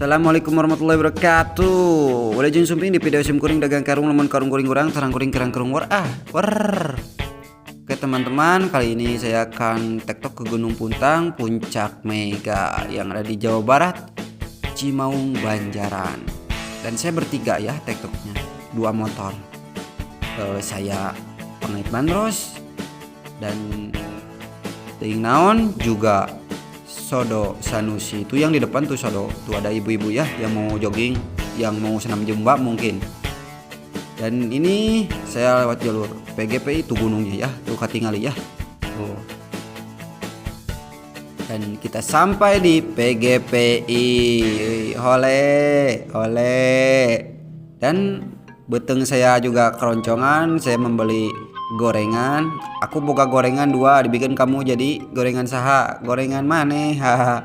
Assalamualaikum warahmatullahi wabarakatuh. Wilujeng sumping di video sim kuring dagang karung lamun karung kuring kurang terang kuring kerang kerung war ah war. Oke teman-teman, kali ini saya akan tektok ke Gunung Puntang, Puncak Mega yang ada di Jawa Barat, Cimaung, Banjaran. Dan saya bertiga ya tektoknya, dua motor. Saya pengait bandros dan ting naon juga Sodo Sanusi itu yang di depan tuh. Sodo tuh ada ibu-ibu ya yang mau jogging, yang mau senam zumba mungkin. Dan ini saya lewat jalur PGP, itu gunungnya ya tuh, katingali ya tuh. Dan kita sampai di PGPI. Hole hole. Dan beteng saya juga keroncongan, saya membeli gorengan. Aku buka gorengan dua, dibikin kamu jadi gorengan saha, gorengan mana? Haha.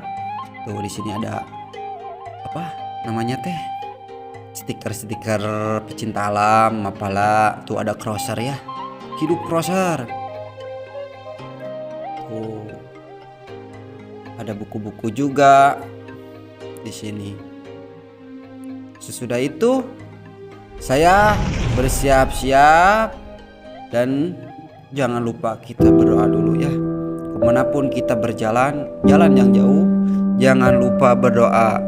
Tuh, di sini ada apa namanya teh, stiker-stiker pecinta alam mapala. Tuh ada crosser ya, hidup crosser. Tuh ada buku-buku juga di sini. Sesudah itu saya bersiap-siap dan jangan lupa kita berdoa dulu ya. Kemanapun kita berjalan, jalan yang jauh, jangan lupa berdoa.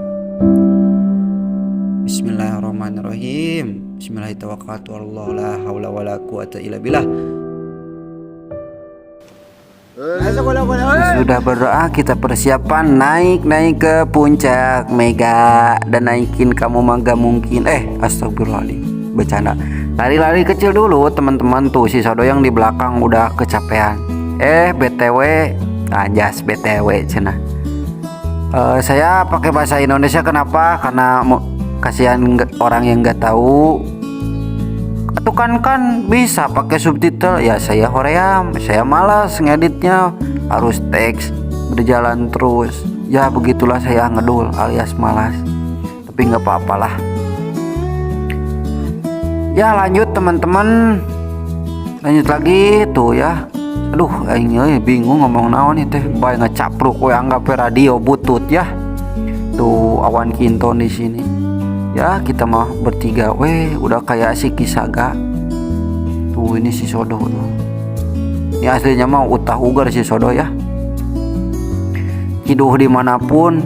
Bismillahirrahmanirrahim. Bismillahirrahmanirrahim. La haula wala quwata illa billah. Sudah berdoa, kita persiapan naik naik ke puncak Mega dan naikin kamu mah gak mungkin. Eh, astagfirullahaladzim, bercanda. Lari-lari kecil dulu, teman-teman. Tuh si Sodo yang di belakang udah kecapean. Eh, BTW, anjas, BTW cenah. Saya pakai bahasa Indonesia kenapa? Karena mau kasihan orang yang nggak tahu. Atau kan kan bisa pakai subtitle ya. Saya hoream, saya malas ngeditnya, harus teks berjalan terus. Ya begitulah, saya ngedul alias malas. Tapi nggak apa-apalah. Ya lanjut, teman-teman, lanjut lagi tuh ya. Aduh, aing euy bingung ngomong naon nih teh, bae ngecapruk we, anggap we radio butut ya. Tuh awan kinton di sini. Ya kita mah bertiga weh, udah kayak si Kisaga. Tuh, ini si Sodo tuh. Ini aslinya mah utah ugar si Sodo ya. Ciduh dimanapun,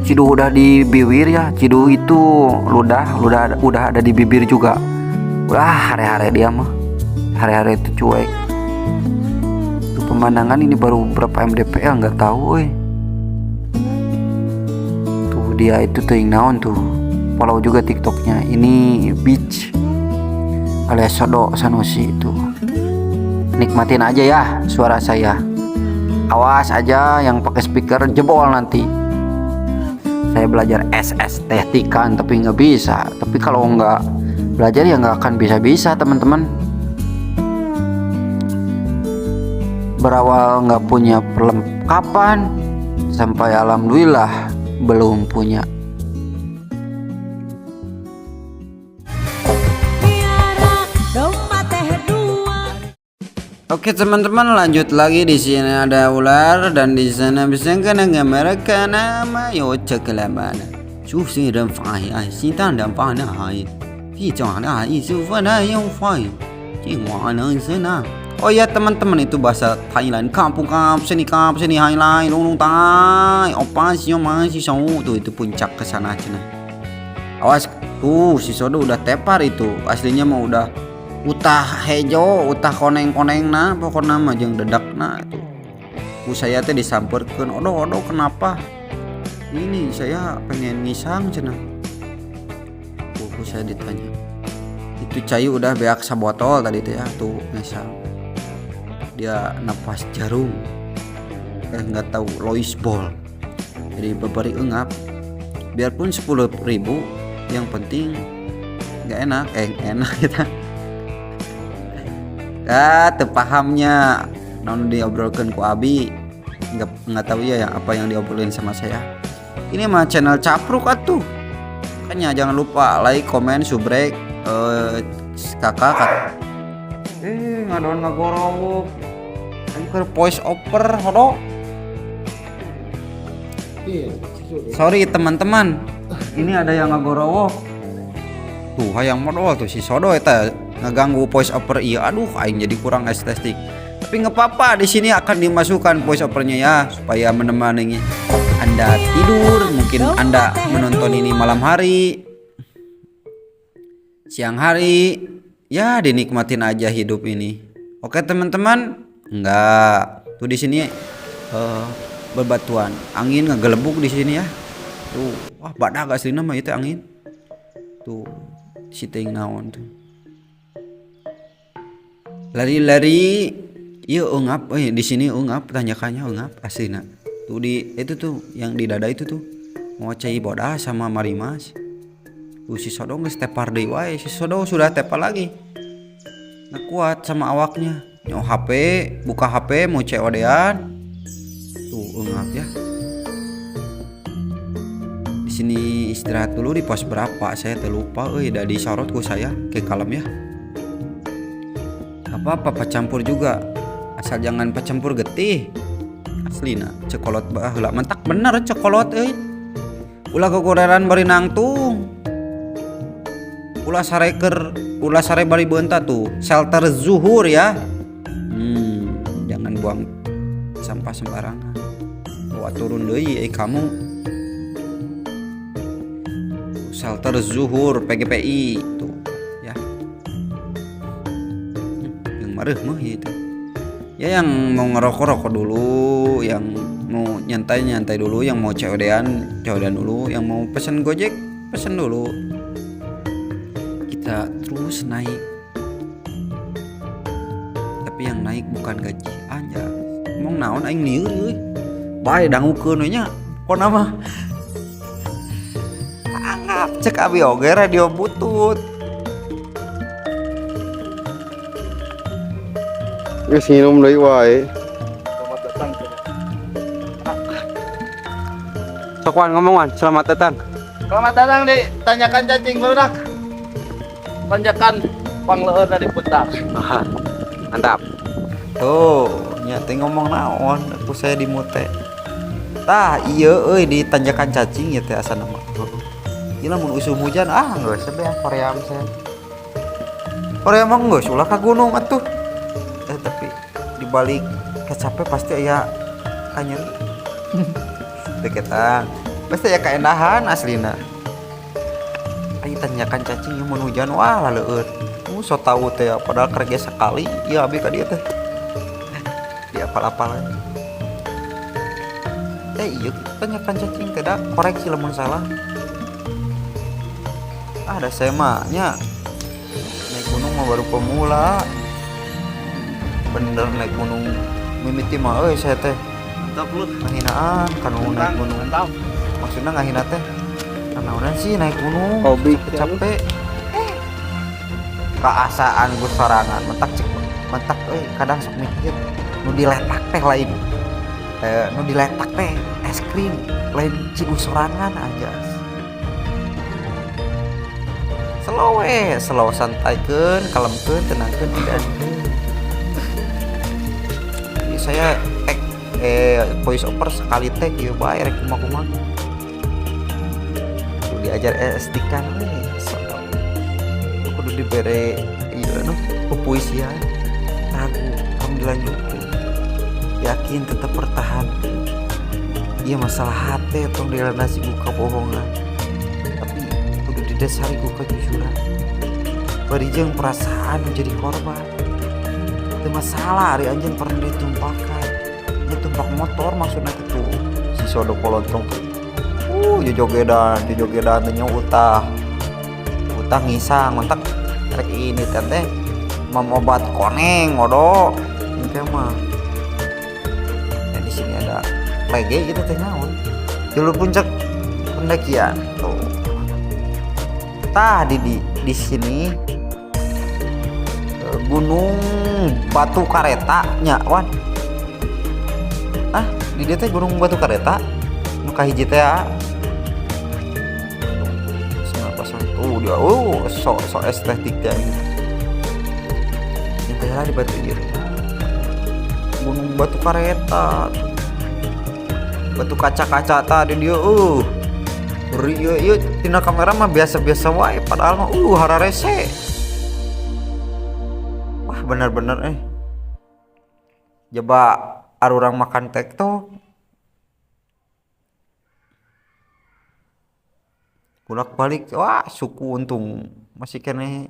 ciduh udah di bibir ya. Ciduh itu ludah, ludah udah ada di bibir juga. Wah, hari-hari dia mah. Hari-hari itu cuek. Tuh pemandangan, ini baru berapa mdpl nggak tahu euy. Tuh dia itu teuing naon tuh. Follow juga TikToknya. Ini beach alias Sodo Sanusi itu. Nikmatin aja ya suara saya. Awas aja yang pakai speaker jebol nanti. Saya belajar SS teknikan tapi nggak bisa. Tapi kalau nggak belajar ya nggak akan bisa-bisa, teman-teman. Berawal nggak punya perlengkapan sampai alhamdulillah belum punya. Miara domba teh dua. Oke teman-teman, lanjut lagi. Di sini ada ular dan di sana bisa kena mereka nama yo mana 就是人发呀，西单人发那海，一讲那一就发那用发，这我能是那。Oh ya teman-teman, itu bahasa Thailand. Kampung kap sini kap sini highlight long long tai opa sio masih tuh, itu puncak ke sana cenah. Awas tuh si Sodo udah tepar. Itu aslinya mah udah utah hejo, utah koneng-koneng. Nah, pokoknya mah jeung dedakna itu ku saya teh disamperkeun. Odo odo, kenapa ini? Saya pengen ngisang cenah. Ku saya ditanya itu, cai udah beak sabotol tadi tuh ya. Tuh ngisang dia, napas jarum, eh nggak tahu Lois Ball, jadi babari engap. Biarpun 10.000, yang penting nggak enak, eh enak kita. Ah, teu pahamnya non diobrolkan ku Abi, nggak tahu ya yang apa yang diobrolin sama saya. Ini mah channel capruk atuh. Makanya jangan lupa like, komen, subrek, eh kakak kak, eh ngadon ngagorowok. Ayo ke voice over hodo. Iya. Sorry teman-teman. Ini ada yang ngagorowok. Tuh hayang modal tuh si Sodo eta ngeganggu voice over iya. Aduh, aing jadi kurang estetik. Tapi nggak apa-apa, di sini akan dimasukkan voice overnya ya supaya menemani Anda tidur. Mungkin Anda menonton ini malam hari, siang hari, ya dinikmatin aja hidup ini. Oke teman-teman, enggak. Tuh di sini bebatuan, angin ngegelebuk di sini ya. Tuh, wah badak asli nama itu angin. Tuh, si teuing naon tuh. Lari-lari, iya ungap, di sini ungap, tanjakannya ungap aslina. Tuh di itu tuh yang di dada itu tuh mau cai bodas sama marimas. Tuh si Sodo geus tepar deui wae, si Sodo sudah tepar lagi. Nggak kuat sama awaknya. Nyo HP, buka HP mau COD-an. Tuh ungap ya. Di sini istirahat dulu di pos berapa? Saya terlupa euy, udah disorot ku saya. Ke kalem ya. Gak apa-apa campur juga. Asal jangan campur getih. Aslina cekolot baheula mentak bener cekolot euy. Ulah gogoreran bari nangtung. Ulah sareker, ulah sare bari beunta tuh. Shelter zuhur ya. Jangan buang sampah sembarangan. Wah turun deui kamu. Shelter zuhur PGPI tuh ya. Yang mareuh mah itu. Ya yang mau ngerokok rokok dulu, yang mau nyantai nyantai dulu, yang mau COD-an COD-an dulu, yang mau pesen Gojek pesen dulu. Kita terus naik. Tapi yang naik bukan gaji aja. Ngomong naon aing lieur euy. Bae dangukeun we nya. Pokona mah. Anggap cek abi oge radio butut. Geus nginum deui wae. Selamat datang. Sok Wan ngomong Wan, selamat datang. Selamat datang di Tanjakan Cacing Barudak. Tanjakan pangleueurna di putar. Mantap. Tuh, nya teh ngomong naon, aku saya dimute. Tah, iya euy di tanjakan cacing ya teh asana mah. Ieu lamun usum hujan ah geus beak Korea saya. Korea mah geus ulah ka gunung atuh. Tapi dibalik kecape pasti aya kanyeri. Deketan. Pasti aya kaendahan aslina. Ayo tanjakan cacing ieu mun hujan wah laleueut. So tau teh padahal kerja sekali ieu abi ka dieu teh. Di apal-apal. Iya tanjakan cacing teh da koreksi lamun salah. Ah, ada saya mah nya naik gunung mah baru pemula. Bener naik gunung mimiti mah euy saya teh. Mantap lu. Ngahinaan kanu naik gunung. Mantap. Maksudnya ngahina teh kanaonan sih naik gunung Hobi. Capek. Keasaan gue sorangan mentak cek mentak euy kadang sok mikir nu diletak teh lain nu diletak teh es krim lain cigu sorangan aja. Slow we, slow santaikeun, kalemkeun, tenangkeun, edankeun. Ini saya tag voice over sekali tag ieu bae rek kumaha-kumaha. Kudu diajar estikan we, so. Kudu dibere ieu nu puisian ragu kamu dilanjutkeun. Yakin tetap pertahankan. Iya masalah hati tong dilandasi ku kabohongan. Tapi kudu didasari ku kejujuran. Bari jeung perasaan menjadi korban. Teu masalah ari anjeun pernah ditumpakan. Nya tumpak motor maksudna teh tuh. Si Sodo kolontong tuh. Jojogedan, jojogedan teh nya utah. Utah ngisang, mentak rek ini teh teh memobat koneng ngodo. Engke mah. Nah, di sini ada lege gitu teh naon. Jalur puncak pendakian tuh. Tah di sini Gunung Batu Kareta nya Wan. Ah, di dieu teh Gunung Batu Kareta nu kahiji teh ah. Pasang tuh dia. Oh, sok sok estetik teh. Yang teh lah di batu ieu. Gunung Batu Kareta. Batu kaca-kaca tadi dia. Ieu ieu tina kamera mah biasa-biasa wae padahal mah hararese. Wah bener-bener Coba arurang makan tektok. Bolak-balik wah suku untung masih kene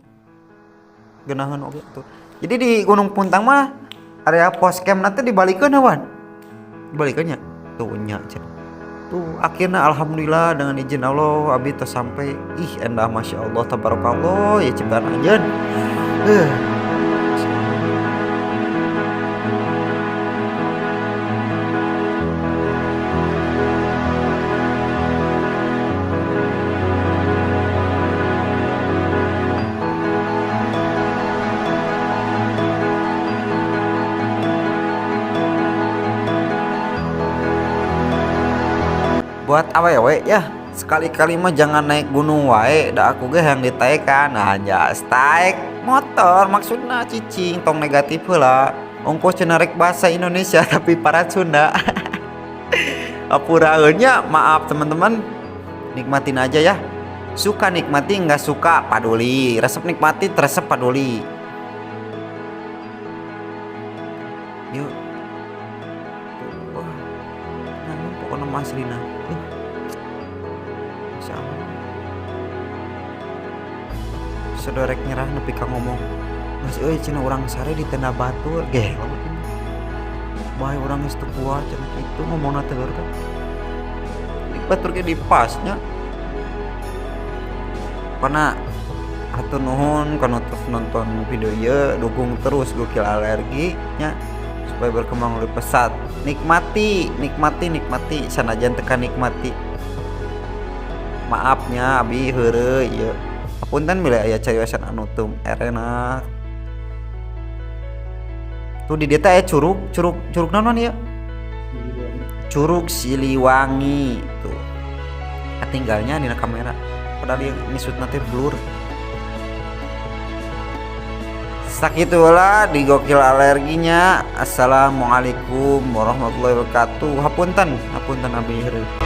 geunaheun oge tuh. Jadi di Gunung Puntang mah area pos camp nanti dibalikeun awan. Dibalikeun nya. Tuh nya cenah. Tuh akhirnya alhamdulillah dengan izin Allah abi tos sampai. Ih endah masya Allah tabarakallah ya ciptaan anjeun. Buat awewe ya sekali-kali mah jangan naik gunung wae, da aku ge hayang ditaekan. Nah anjas taek motor maksudna cicing tong negatif heula. Ongkos cenah rek bahasa Indonesia tapi para Sunda. Apuraeun nya, maaf teman-teman. Nikmatin aja ya. Suka nikmati, nggak suka paduli. Resep nikmati, resep paduli. Yuk. Wah. Namun pokoknya mas Rina. Masya Allah. Sedorek nyerah nepi ka ngomong. Mas euy cenah urang sare di tenda batur. Gelo ini. Bae urang geus teu kuat cenah kitu ngomongna teh kan. Di batur ge dipasnya. Karena hatur nuhun kana terus nonton video ieu, dukung terus Gokil Alergi nya supaya berkembang lebih pesat. Nikmati, nikmati, nikmati sanajan teka nikmati. Maafnya abi heureuy ieu. Apunten bila aya cariosan anu teu erenak. Tuh di dieu teh aya curug, curug, curug naon ieu? Curug Siliwangi tuh. Katinggalnya dina kamera. Padahal ieu ngisutna teh blur. Sakitu heula di Gokil Alerginya. Assalamualaikum warahmatullahi wabarakatuh. Hapunten, hapunten abi heureuy.